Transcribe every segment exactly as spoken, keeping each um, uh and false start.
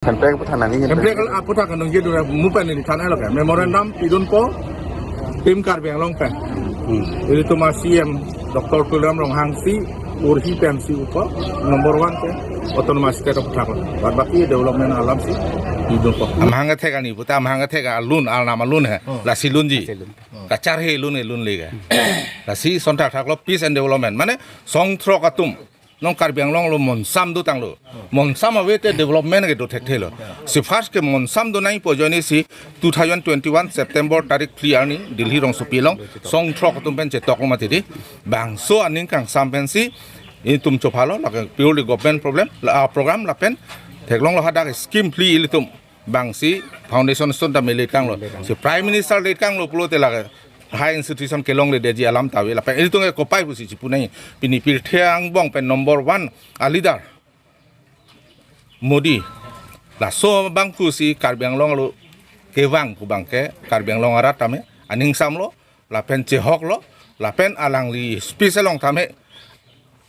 Hemprek aphuthak nangji. Hemprek aphuthak kaningje dun, mu pen neli than-etlo ke. Memorandum pidunpo Team Karbi Anglong pen. Hmm. Ilitum a-C M Doctor Tuliram Ronghang si urhi pensi upo number one ke autonomous state aphuthak lo. Bad baki development alam si pidunpo. Amahang kethek ani puta amahang kethek alun, arnam alun he. Hmm. Lasi lunji. Lasi lun. Hmm. Kacharhe lun e lun le ke. Lasi son thakthak lo peace and development. Mane song throk atum non Karbi Anglong lo monsam dotanglo. Monsam ave te development ke do thekthe lo. Si first ke monsam do nangpo ajoine si two thousand twenty-one September tarik phli arni Delhi rongsopi along song throk atum pen chetok lo mati di. Bangso aning kangsam pensi itum chophalo, lake purely government problem, la, ah, program lapen theklonglo hadak scheme phli ilitum. Bangsi foundation stone ta me le-et tanglo. Si Prime Minister le-et tanglo pulote lake high institution kelongledetji alam ta ave lapen ilitum ke kopai pusi chipu nangji. Pini pirthe angbong pen number one a-leader Modi. Laso abang pusi Karbi Anglong arlo kevang pu abang ke Karbi Anglong arat tame aning samlo, lapen chehoklo, lapen alangli speech along tame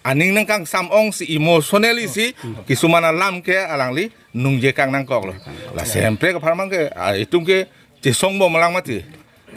aning nangkangsam ong si emotionally si kisuman alam ke alangli ningje kang nangkoklo. Lasi Hemprek apharman ke, ah, itum ke chesong bom lang mati.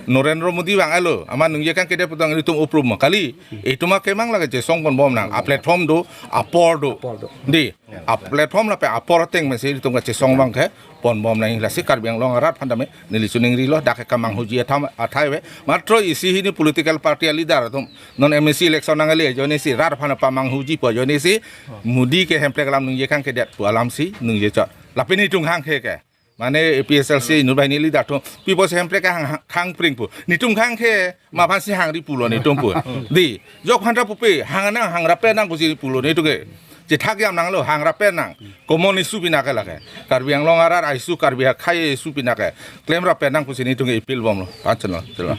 Narendra Modi vang alo, amat ningje kangkedet putang itum uprum ma. Kali, itum akemang lake chesong pon bom nang. A-platform do, apor do. Apor do. Di, a-platform lapen apor ateng mesi itum ke chesong abang ke pon bom nang, lasi Karbi Anglong arat aphan tame neli chiningrilo, dak ke kamanghuji atham athai ave. Matro isi hini political party a-leader atum non M A C election nangle ajoine si rat aphan pamanghuji pu ajoine si Modi ke Hemprek alam ningje kangkedet pu alam si ningje chot. Lapen itum hanghe ke. Mane A P H L C inut banghini leader atum pipo si Hemprek ke hang, hang, hangpring pu. Netum hanghe, ma aphan si hangri pulo netum pu. Di, jok aphan ta pupe, hang nang, hang rapet nang pusi pulo netum ke. Chethak jam nanglo, hang rapet nang. Common issue pina ke lake. Karbi Anglong arat a-issue, Karbi akhei a-issue pina ke. Klem rapet nang pusi netum ke appeal bomlo. Pachenlo, chelo.